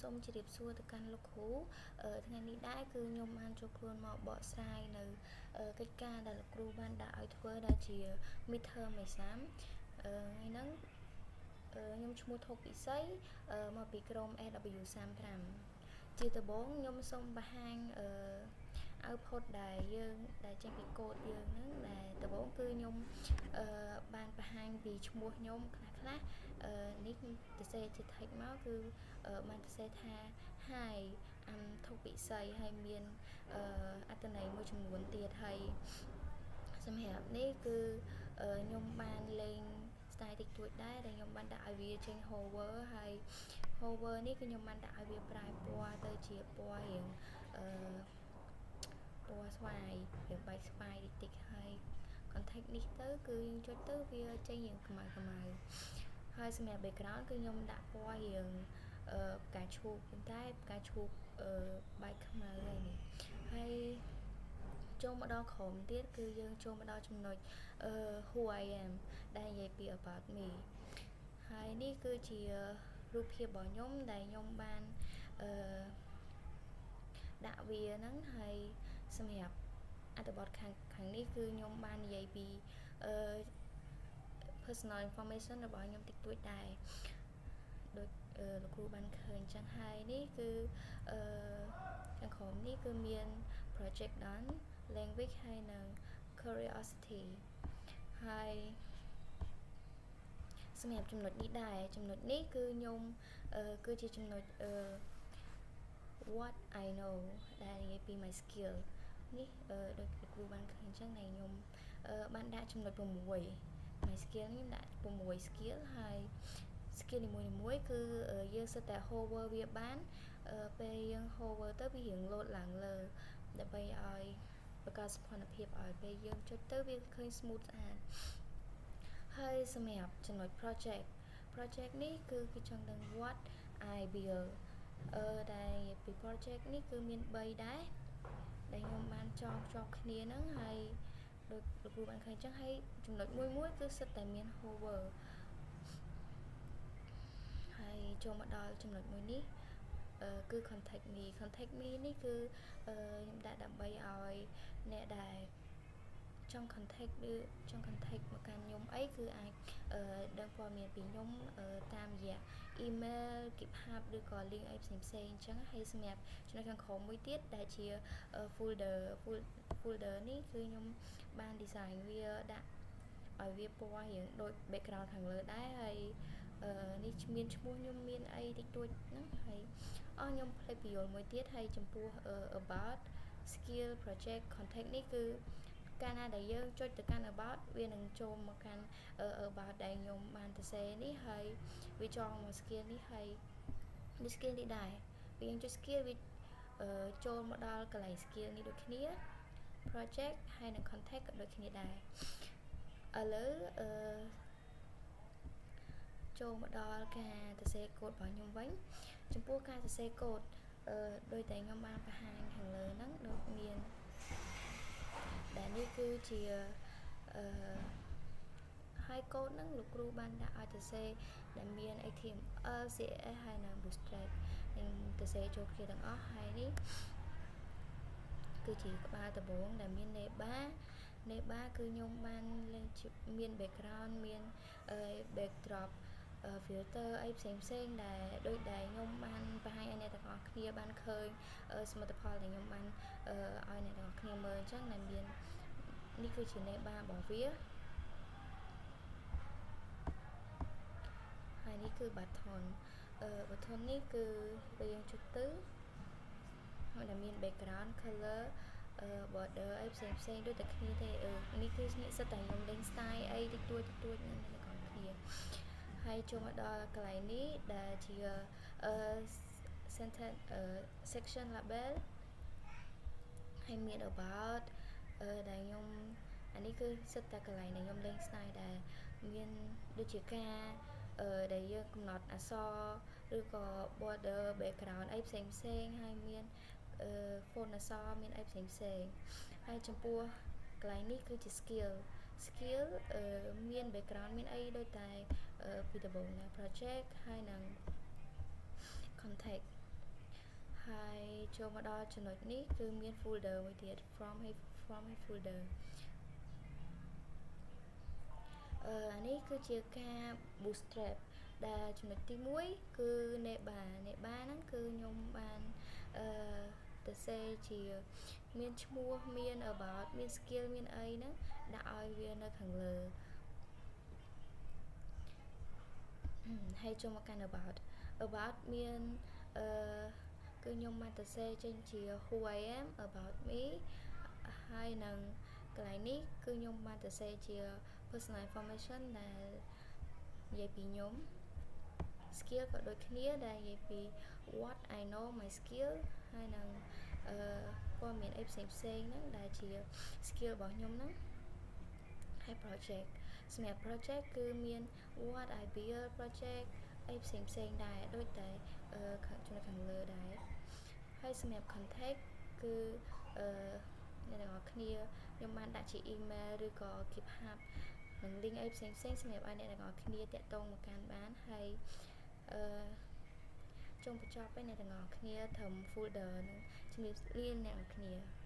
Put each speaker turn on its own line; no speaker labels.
សូមជម្រាបសួរទៅកាន់លោកគ្រូថ្ងៃនេះដែរគឺខ្ញុំបានចូលខ្លួនមកបកស្រាយនៅកិច្ចការដែលលោកគ្រូបានដាក់ឲ្យធ្វើដែលជា midterm exam ថ្ងៃហ្នឹងខ្ញុំឈ្មោះថុកពិសីមកពីក្រុម SW35 ជាដំបូងខ្ញុំសូមបង្ហាញoutput ដែលយើងដែលចេញពីកូដយើងហ្នឹងដែលដំបូងគឺខ្ញុំបានបង្ហាញពីឈ្មោះខ្ញុំខ្លះខ្លះនេះខ្ញុំសរសេរជា text មកគឺបានសរសេរថា Hi, I'm ថុកពិសីហើយមានអត្ថន័យមួយចំនួនទៀតហើយសម្រាប់នេះគឺខ្ញុំបានលេង style តិចតួចដែរដែលខ្ញុំបានដាក់ឲ្យវាចេញ hover ហើយ hover នេះគឺខ្ញុំបានដាក់ឲ្យវាប្រែពណ៌ទៅជាពណ៌រៀងពណ៌ស្វាយរៀងបែកស្វាយតិចតិចហើយ contact នេះទៅគឺយើងចុចទៅវាចេញរៀងខ្មៅខ្មៅហើយសម្រាប់ background គឺខ្ញុំដាក់ពណ៌រៀងផ្កាឈូកប៉ុន្តែផ្កាឈូកបែកខ្មៅហើយនេះហើយចូលមកដល់ក្រុមទៀតគឺយើងចូលមកដល់ចំណុចwho I am ដែលនិយាយពី about me ហើយនេះគឺជារូបភាពរបស់ខ្ញុំដែលខ្ញុំបានដាក់វាហ្នឹងហើយសម្រាប់អត្ថបទខាងខាងនេះគឺខ្ញុំបាននិយាយពីpersonal information របស់ខ្ញុំតិចតួចដែរដូចលោកគ្រូបានឃើញចឹងហើយនេះគឺខាងក្រោមនេះគឺមាន project done language ហើយនិង curiosity ហើយសម្រាប់ចំណុចនេះដែរចំណុចនេះគឺខ្ញុំគឺជាចំណុចwhat I know ដែលនិយាយពី my skill នេះដូចលោកគ្រូបានឃើញអញ្ចឹងដែលខ្ញុំបានដាក់ចំណុច6 my skill ខ្ញុំដាក់6 skill ហើយ skill នីមួយៗគឺយើងសុទ្ធតែ hover វាបានពេលយើង hover ទៅវារៀងលោតឡើងលើដើម្បីឲ្យបង្កើតសោភ័ណភាពឲ្យពេលយើងចុចទៅវាឃើញ smooth ស្អាតហើយសម្រាប់ចំណុច project project នេះគឺគេចង់ដឹង what I build ដែលពី project នេះគឺមាន3ដែរដែលខ្ញុំបានចងភ្ជាប់គ្នាហ្នឹងហើយដូចលោកគ្រូបានឃើញចឹងហើយចំណុចមួយមួយគឺសុទ្ធតែមាន hover ហើយចូលមកដល់ចំណុចមួយនេះគឺ contact me contact me នេះគឺខ្ញុំដាក់ដើម្បីឲ្យអ្នកដែលចង់ contact ឬចង់ contact មកកាន់ខ្ញុំអីគឺអាចដឹងព័ត៌មានពីខ្ញុំតាមរយៈ email GitHub ឬក៏ link អីផ្សេងផ្សេងអញ្ចឹងហើយសម្រាប់ចំណុចខាងក្រោមមួយទៀតដែលជា folder folder នេះគឺខ្ញុំបាន design វាដាក់ឲ្យវាពណ៌រៀងដូច background ខាងលើដែរហើយនេះមានឈ្មោះខ្ញុំមានអីតិចតួចហ្នឹងហើយអស់ខ្ញុំភ្លេចពន្យល់មួយទៀតហើយចំពោះ about skill project contact នេះគឺកាលណាដែលយើងចុចទៅកាន់ about វានឹងចូលមកកាន់ about ដែលខ្ញុំបានសរសេរនេះហើយវាចងមក skill នេះហើយនេះ skill នេះដែរពេលយើងចុច skill វាចូលមកដល់កន្លែង skill នេះដូចគ្នា project ហើយនិង contact ក៏ដូចគ្នាដែរឥឡូវចូលមកដល់ការសរសេរកូដរបស់ខ្ញុំវិញចំពោះការសរសេរកូដដោយតែខ្ញុំបានបង្ហាញខាងលើហ្នឹងដូចមានដែលនេះគឺជាហើយកូដហ្នឹងលោកគ្រូបានដាក់ឲ្យសរសេរដែលមាន HTML CSS ហើយនិង Bootstrap នឹងសរសេរចូលគ្នាទាំងអស់ហើយនេះគឺជាក្បាលដំបូងដែលមាន navbar navbar គឺខ្ញុំបានលេងមាន background មាន backdrop filter អីផ្សេងផ្សេងដែលដូចដែលខ្ញុំបានបង្ហាញឲ្យអ្នកទាំងអស់គ្នាបានឃើញសមិទ្ធផលដែលខ្ញុំបានឲ្យអ្នកទាំងអស់គ្នាមើលអញ្ចឹងដែលមាននេះគឺជា navbar របស់វាហើយនេះគឺ button button នេះគឺពេលយើងចុចទៅហើយដែលមាន background color border អីផ្សេងផ្សេងដូចតែគ្នាទេនេះគឺនេះសុទ្ធតែខ្ញុំលេង style អីតិចតួចតិចតួចនឹងអ្នកទាំងអស់គ្នាហើយចូលមកដល់កន្លែងនេះដែលជាcenter section label ហើយមាន about ដែលខ្ញុំអានេះគឺសុទ្ធតែកន្លែងដែលខ្ញុំលេង style ដែលមានដូចជាការដែលយើងកំណត់អក្សរឬក៏ border background អីផ្សេងផ្សេងហើយមាន font អក្សរមានអីផ្សេងផ្សេងហើយចំពោះកន្លែងនេះគឺជា skill skill មាន background មានអីដូចតែពីដំបូងដែរ project ហើយនឹង contact ហើយចូលមកដល់ចំណុចនេះគឺមាន folder មួយទៀត from ហើយ from ហើយ folder អឺអានេះគឺជាការ bootstrap ដែលចំណុចទី1គឺ Neba Neba ហ្នឹងគឺខ្ញុំបានអឺទៅសេជាមានឈ្មោះមាន about មាន skill មានអីហ្នឹងដាក់ឲ្យវានៅខាងលើហើយចូលមកកាន់ about about មានអឺគឺខ្ញុំបានទៅសេចេញជា who I am about me ហើយនឹងកន្លែងនេះគឺខ្ញុំបានទៅសេជា personal information ដែលនិយាយពីខ្ញុំ skill ក៏ដូចគ្នាដែលនិយាយពី what I know my skill ហើយនឹងអឺព័ត៌មានអីផ្សេងផ្សេងហ្នឹងដែលជា skill របស់ខ្ញុំហ្នឹងហើយ project សម្រាប់ project គឺមាន what I build project អីផ្សេងផ្សេងដែរដូចតែចំណុចខាងលើដែរហើយសម្រាប់ contact គឺអឺអ្នកទាំងអស់គ្នាខ្ញុំបានដាក់ជា email ឬក៏ GitHub និង link អីផ្សេងផ្សេងសម្រាប់ឲ្យអ្នកទាំងអស់គ្នាតាក់ទងមកកាន់បានហើយអឺចុងបញ្ចប់ឯអ្នកទាំងអស់គ្នាត្រឹម folder នឹងជំរាបលាអ្នកទាំងអស់គ្នា។